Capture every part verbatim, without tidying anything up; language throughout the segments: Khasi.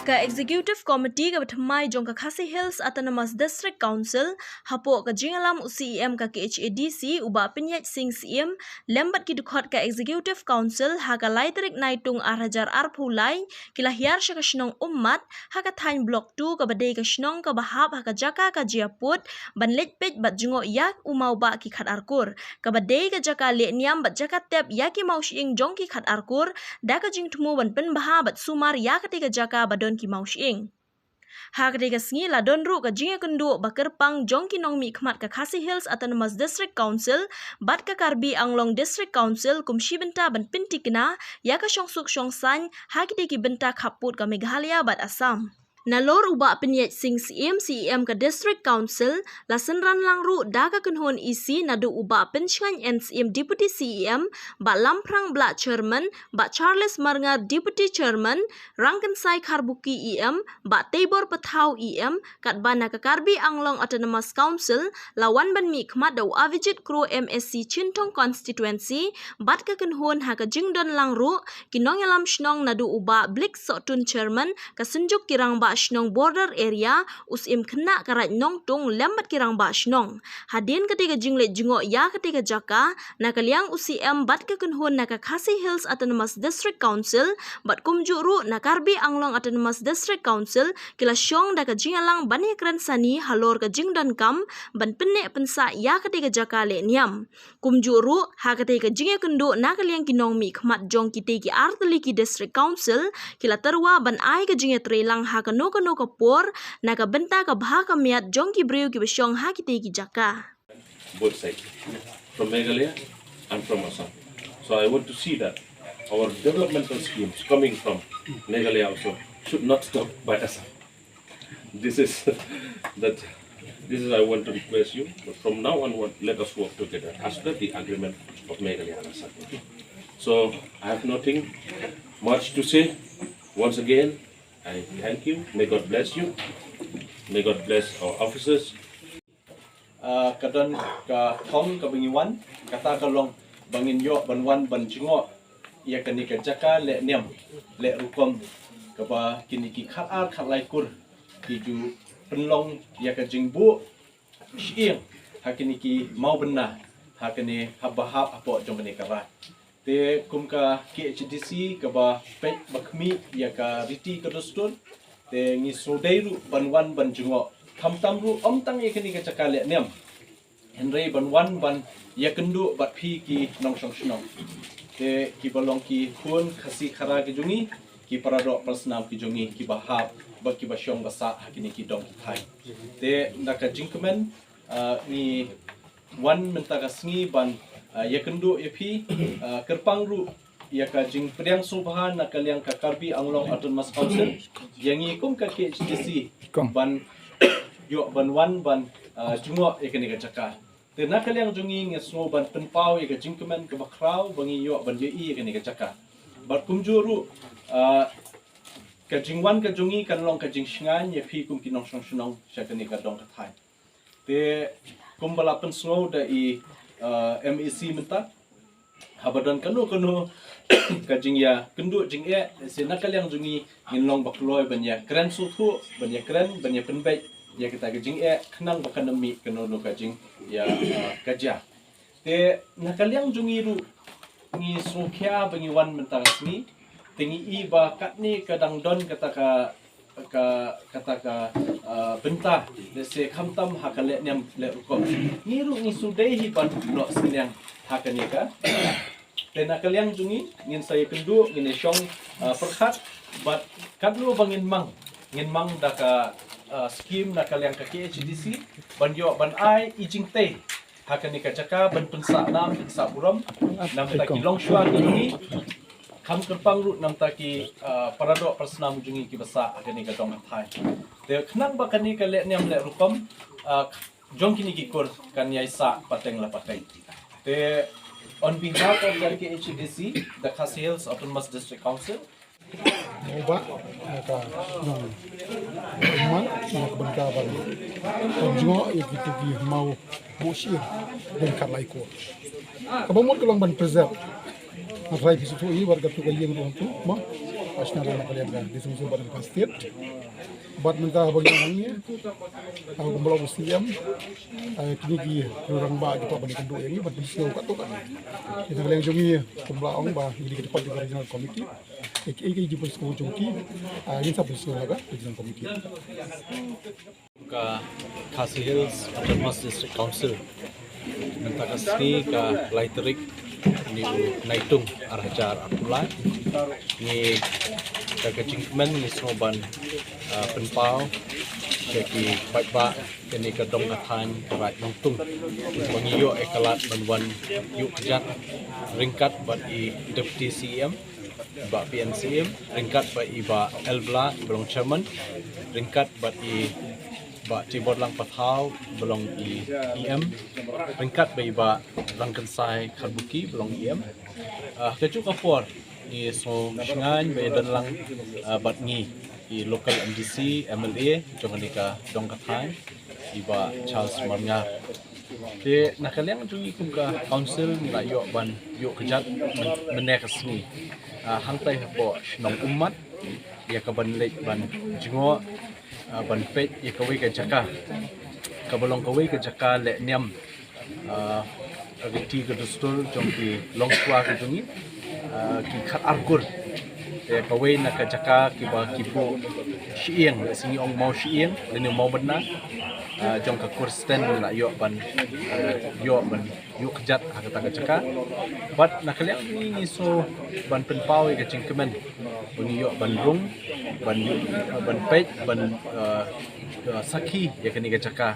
Ka Executive Committee kaba thymmai jong ka Khasi Hills Autonomous District Council, hapoh ka jingïalam u C E M ka K H A D C, u Bah Pyniaid Singh Syiem, lem bad ki dkhot ka Executive Council, ha ka lai tarik Naitung ar hajar arphew lai, ki la hiar sha ka shnong Ummat, ha ka thaiñ Block two kaba dei ka shnong kaba hap ha ka jaka ka jingïapud ban leit peit bad jngoh ïa u mawbah ki khatar kur, kaba dei ka jaka leh niam bad jaka tep ïa ki mawshyieng jong ki khatar kur, da ka jingthmu ban pynbha bad sumar ïa katei ka jaka ba don ki mawshyieng. Ha katei ka sngi la don ruh ka jingïakynduh ba kyrpang jong ki nongmihkhmat ka Khasi Hills Autonomous District Council bad ka Karbi Anglong District Council kum shi bynta ban pyntikna ïa ka shongsuk shongsaiñ ha kitei ki bynta khappud ka Meghalaya bad Assam. Nalor u Bah Pyniaid Singh Syiem, C E M ka District Council, la synran lang ruh da ka kynhun E C naduh u Bah Pynshngaiñ N Syiem, Deputy C E M, Bah Lamphrang Blah, Chairman, Bah Charles Marngar, Deputy Chairman, Rangkynsai Kharbuki E M, Bah Teibor Pathaw E M, katba na ka Karbi Anglong Autonomous Council la wan ban mihkhmat da u Avijit Kro, M A C, Chinthong Constituency, bad ka kynhun ha ka jingdon lang ruh ki nongïalam shnong naduh u Bah Blik Sohtun, Chairman ka Synjuk ki Rangbah Shnong Border Area, u Syiem Khynnah ka Raid Nongtung lem bad ki rangbah shnong. Hadien katei ka jingleit jngoh ïa katei ka jaka, na ka liang u C M bad ka kynhun na ka Khasi Hills Autonomous District Council bad kumjuh ruh na Karbi Anglong Autonomous District Council ki la shong da ka jingïalang ban ïakren sani halor ka jingdonkam ban pynneh pynsah ïa katei ka jaka leh niam. Kumjuh ruh, ha katei ka jingïakynduh na ka liang ki nongmihkhmat jong kitei ki artylli ki District Council, ki la tyrwa ban ai ka jingïatreilang ha kano kano ka por na ka bynta ka bha ka miat jong ki briew kiba shong ha kitei ki jaka. Both sides, from Meghalaya and from Assam. So I want to see that our developmental schemes coming from Meghalaya also should not stop by Assam. This is that this is I want to request you. But from now onward, let us work together as per the agreement of Meghalaya and Assam. So I have nothing much to say. Once again, I thank you. May God bless you. May God bless our officers. Ka don ka thong kaba ngi wan, kata ka long ba ngin ïoh ban wan ban jngoh ïa kane ka jaka leh niam leh rukom kaba kine ki khatar khatlai kur ki ju pynlong ïa ka jingbuh shyieng ha kine ki mawbynna ha kane haba hap hapoh jong kane ka raid. Te kum ka K H A D C kaba peit ba khmih ïa ka riti ka dustur, te ngi sngewdei ruh ban wan ban jngoh, khamtam ruh ym tang ïa kane ka jaka leh niam, hynrei ban wan ban ïakynduh bad phi ki nongshong shnong, te kiba long ki khun Khasi Khara ki jong ngi, ki paradoh parasnam ki jong ngi kiba hap bad kiba shong ba sah ha kine ki dong ki thaiñ. Te na ka jingkmen ngi wan mynta ka sngi ban ïakynduh ïa phi, kyrpang ruh ïa ka jingpdiang sngewbha na ka liang ka Karbi Anglong Autonomous Council ïa ngi kum ka K H A D C ban ïoh ban wan ban jngoh ïa kane ka jaka. Te na ka liang jong ngi ngi sngew ban pynpaw ïa ka jingkmen kaba khraw ba ngi ïoh ban ïohi ïa kane ka jaka. Bad kumjuh ruh ka jingwan ka jong ngi kan long ka jingshngaiñ ïa phi kum ki nongshong shnong sha kane ka dong ka thaiñ. Te kumba la pynsngew da i M A C mynta, haba don kano kano ka jingïakynduh jingeh, lehse na ka liang jong ngi ngin long ba kloi ban ïakren sngewthuh, ban ïakren, ban ïapynbeit ïa kata ka jingeh khnang ba kan ym mih kano kano ka jingïakajia. Te na ka liang jong ngi ruh ngi sngewkhia ba ngi wan mynta ka sngi, te ngi i ba katne ka dang don kata ka ka kata ka bynta, lehse khamtam ha ka leh niam leh rukom. Ngi ruh ngi sngewdei hi ban noh synñiang ha kane ka. Te na ka liang jong ngi ngin sa ïakynduh, ngin ïashong pyrkhat bad katno ba ngin mang, ngin mang da ka skim na ka liang ka K H A D C ban ïoh ban ai i jingtei ha kane ka jaka ban pynsah nam pynsah burom na bynta ki longshuwa ki jong ngi, kham kyrpang ruh na bynta ki paradoh parasnam jong ngi kiba sah ha kane ka dong ka thaiñ. Te khnang ba kane ka leh niam leh rukom jong kine ki kur kan ïai sah pateng la pateng. Te on behalf of the K H A D C, the Khasi Hills Autonomous District Council, Mawbah na ka shnong Ummat na ka bynta ban pynjngoh ïa kito ki maw buh shyieng dang khatlai kur. Kaba mut ka long ban preserve. Nga trai phi sngewthuh ïa wat katu ka ïing ruh tu ma. Ashna na ka liang ka District Council bad ka State. Bad mynta haba ngi hangne, ah, kumba la ong u C M, ah, kine ki rangbah ki kwah ban ïakynduh ïa ngi ban pynsngew katto katne. Ïa na ka liang jong ngi kumba la ong ba ngi dei ki dkhot jong ka Regional Committee. Ïa kiei kiei ki pynsngew jong ki, ah, ngin sa pynsngew na ka Regional Committee. Ka Khasi Hills Autonomous District Council. Mynta ka sngi ka lai tarik ni u Naitung ar hajar arphew lai. Ngi da ka jingkmen ngi sngew ban, ah, pynpaw sha ki paidbah kane ka dong ka thaiñ ka Raid Nongtung ba ngi ïoh ïa ka lad ban wan ïuh kjat ryngkat bad i Deputy C M, Bah P N C M, ryngkat bad i Bah L Blah ba long Chairman, ryngkat bad i Bah Tiborlang Pathaw ba long i E M, ryngkat bad i Bah Rangkynsai Kharbuki ba long E M. Ah, kajuh ka por ngi sngewsngaiñ ba ïadon lang, ah, bad ngi i local M D C, M L A jong kane ka dong ka thaiñ, i Bah Charles Marngar. Te na ka liang jong ngi kum ka council ngi la ïoh ban ïuh kjat myn-, mynne ka sngi, ah, hangtai hapoh shnong Ummat ïa ka ban leit ban jngoh, ah, ban peit ïa kawei ka jaka kaba long kawei ka jaka leh niam, ah, ka riti ka dustur jong ki longshuwa ka jong ngi, ah, ki khat ar kur. Te kawei na ka jaka kiba ki buh shyieng, lehse ngi ong maw shyieng lane maw bynna, ah, jong ka kur Sten la ïoh ban, ah, ïoh ban ïuh kjat ha kata ka jaka. Bad na ka liang ngi, ngi sngew ban pynpaw ïa ka jingkmen ba ngi ïoh ban rung, ban ïuh, ban peit, ban, ah, ah, sakhi ïa kane ka jaka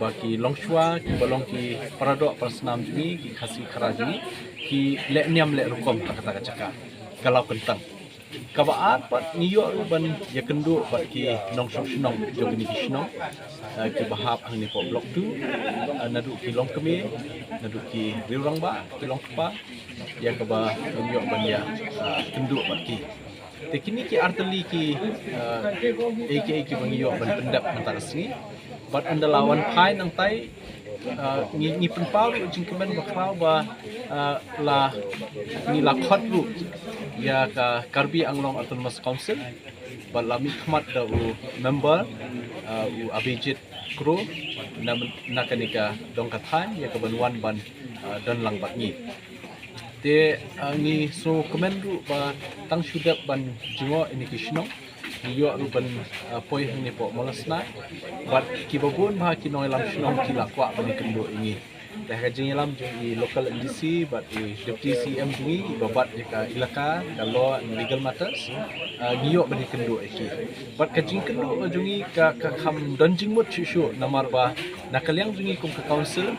ba ki longshuwa kiba long ki paradoh parasnam jong ngi, ki Khasi Khara jong ngi, ki leh niam leh rukom ha kata ka jaka. Ka law kyntang. Kaba ar pat ngi ïoh ruh ban ïakynduh bad ki nongshong shnong jong kine ki shnong, eh, kiba hap hangne hapoh Block two, eh, naduh ki longkmie, naduh ki riewrangbah, ki longkpa, ïa kaba ngi ïoh ban ïa, eh, kynduh bad ki. Te kine ki artylli ki, eh, ei ki ei kiba ngi ïoh ban pyndep mynta ka sngi. Bad ynda la wan phai nangtai, eh, ngi, ngi pynpaw ruh jingkmen bakhraw ba, eh, la, ngi la khot ruh ïa ka Karbi Anglong Autonomous Council bad la mihkhmat da u member, eh, u Abhijit Kro na, na kane ka dong ka thaiñ ïa ka ban wan ban, eh, don lang bad ngi. Te, ah, ngi sngewkmen ruh ba tang shu dep ban jngoh ïa kine ki shnong, ngi ïoh ruh ban, ah, poi hangne hapoh Molasnai. Bad kiba bun bha ki nongïalam shnong ki la kwah ban ïakynduh ïa ngi. Te ha ka jingïalam jong i local M D C bad i Deputy C M jong ngi, iba bat ïa ka elaka, ka law and legal matters, ah, ngi ïoh ban ïakynduh ïa ki. Bad ka jingkynduh ka jong ngi ka, ka kham don jingmut shuh shuh namar ba na ka liang jong ngi kum ka council,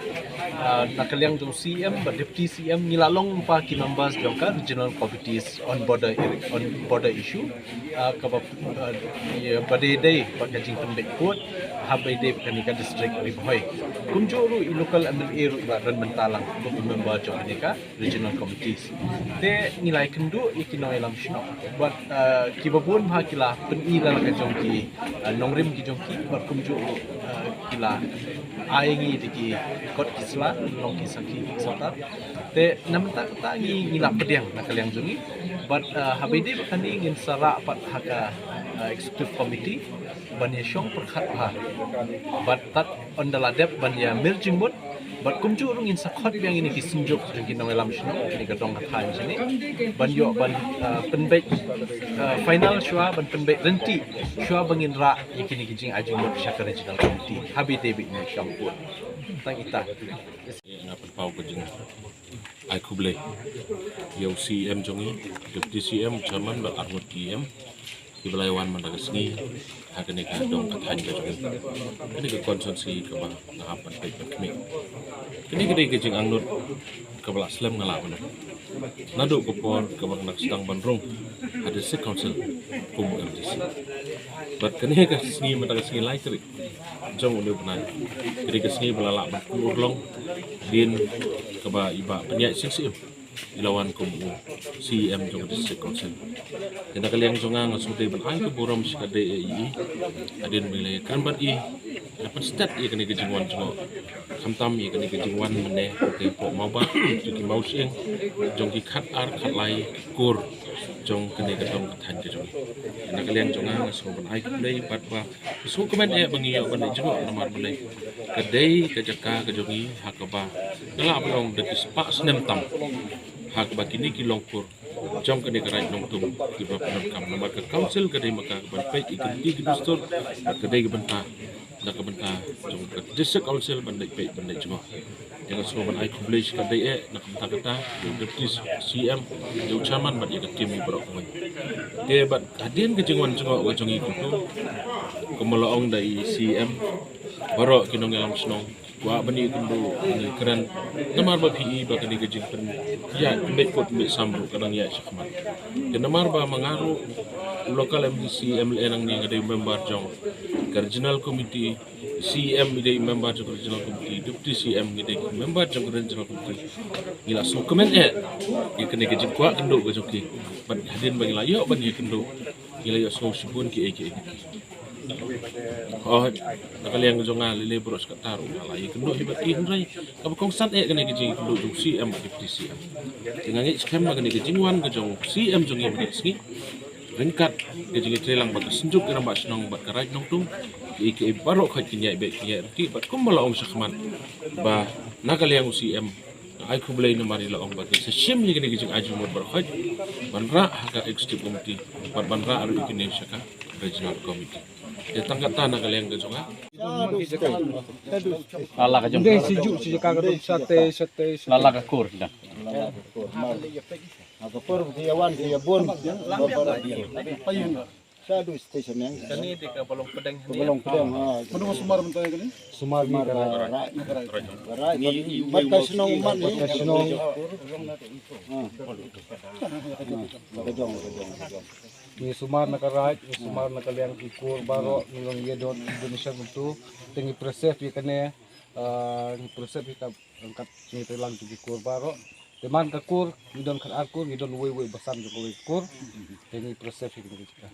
ah, na ka liang jong C M bad Deputy C M ngi la long lypa ki members jong ka regional committees on border area, on border issue, ah, kaba, ah, ïa ba dei dei bad ka jingpynbeit pud, ha ba dei bad kane ka district Ri Bhoi. Kumjuh ruh i local M L A ruh iba don mynta lang kum i member jong kane ka regional committees. Te ngi la ïakynduh ïa ki nongïalam shnong. Bad, eh, kiba bun bha ki la pyni la ka jong ki, eh, nongrim ki jong ki, bad kumjuh, eh, ki la ai ngi da ki kot ki sla, long ki sakhi ki sorkar. Te na mynta kata ngi, ngi la pdiang na ka liang jong ngi. Bad, eh, ha ba dei bad kane ngin sa rah pat ha ka, eh, executive committee ban ïashong pyrkhat bha. Bad tad ynda la dep ban ïa mir jingmut, bad kumjuh ruh ngin sa khot biang ïa kine ki synjuk jong ki nongïalam shnong, kine ka dong ka thaiñ shane, ban ïoh ban, ah, pynbeit, ah, final shuwa, ban pynbeit ryntih shuwa ba ngin rah ïa kine ki jingai jingmut sha ka regional committee. Ha ba dei bad ngi kam pud. Tang ita. Nga pynpaw ka jing ai khublei ïa u C M jong ngi, Deputy C M, Chairman bad arngut ki E M kiba la ïa wan mynta ka sngi ha kane ka dong ka thaiñ ka jong ngi. Kane ka constituency kaba nga hap ban peit ban khmih. Kane ka dei ka jingangnud kaba la slem nga lah ban ong. Naduh ka por kaba nga dang sdang ban rung ha District Council kum u M D C. Bad kane ka sngi mynta ka sngi lai tarik jong une u bnai, ka dei ka sngi ba la lah ban pynurlong hadien kaba i Bah Pynïaid Sing Syiem i la wan kum u C M jong ka District Council. Te na ka liang jong nga, nga sngewdei ban ai ka burom shikatdei ïa i hadien ba i la ïakren bad i, i la pynstet ïa kane ka jingwan jngoh Khamtam ïa kane ka jingwan mynne ka pok mawbah jong ki mawshyieng jong ki khat ar khat lai ki kur jong kane ka dong ka thaiñ ka jong ngi. Na ka liang jong nga nga sngewbha ban ai khublei bad ba sngewkmen eh ba ngi ïoh ban leit jngoh namar mynne ka dei ka jaka ka jong ngi ha kaba nga lah ban ong da ki spah snem tam ha kaba kine ki longkur jong kane ka Raid Nongtung kiba pyndonkam namar ka council ka dei ma ka ban peit ïa ki riti ki dustur bad ka dei ka bynta na ka bynta jong ka district council ban leit peit ban leit jngoh. Ïa nga sngewbha ban ai khublei shikatdei eh na ka bynta kata ïa u deputy C M, ïa u chairman bad ïa ka team baroh kawei. Te bad hadien ka jingwan jngoh ka jong ngi kumto kumba la ong da i C M, baroh ki nongïalam shnong kwah ban ïakynduh ban ïakren namar ba phi i ba kane ka jingpynïaid pynbeit kut pynbeit sam ruh ka dang ïaid shakhmat. Te namar ba ma nga ruh u local M D C M L A nangne nga dei member jong ka regional committee, C M i dei member jong ka regional committee, deputy C M ngi dei member jong ka regional committee. Ngi la sngewkmen eh ïa kane ka jingkwah kynduh ka jong ki bad hadien ba ngi la ïoh ban ïakynduh ngi la ïohsngew shibun kiei kiei. Oh, na ka liang jong nga lei lei baroh shi katta ruh nga la ïakynduh hi bad ki hynrei kaba kongsan eh kane ka jingïakynduh jong C M bad deputy C M. Te nga ngeit skhem ba kane ka jingwan ka jong C M jong ngi mynta ka sngi ryngkat ka jingïatreilang bad ka Synjuk ki Rangbah Shnong bad ka Raid Nongtung, kiei kiei baroh khoit kin ïaid beit kin ïaid ryntih bad kumba la ong shakhmat ba na ka liang u C M ai khublei namar i la ong ba ka sa shim ïa kane ka jingai jingmut baroh khoit ban rah ha ka executive committee bad ban rah ruh ïa kine sha ka regional committee. Te tang katta na ka liang ka jong nga. Lala ka jong. Dei si ju si ka ka dum sate sate sate. Lala ka kur dah. Ka por ki ïa wan ki ïa bun. Sa du station yang. Kane dei ka Balong Pedeng. Balong Pedeng, ha. Mano sumar mynta kane? Sumar ni ka rai. Ka rai. Bad ka shnong man ni. Ka shnong. Ha. Ka jong, ka jong, ka jong. Ngi sumar na ka rai, ngi sumar na ka liang ki kur baroh, ngi long ïa don donation kumtu. Te ngi preserve ïa kane, ah, ngi preserve ïa ka angkat ngi te lang ki kur baroh. Te man ka kur, ngi don khat ar kur, ngi don wei wei basan jong kawei kur. Te ngi preserve ïa kane ka jaka.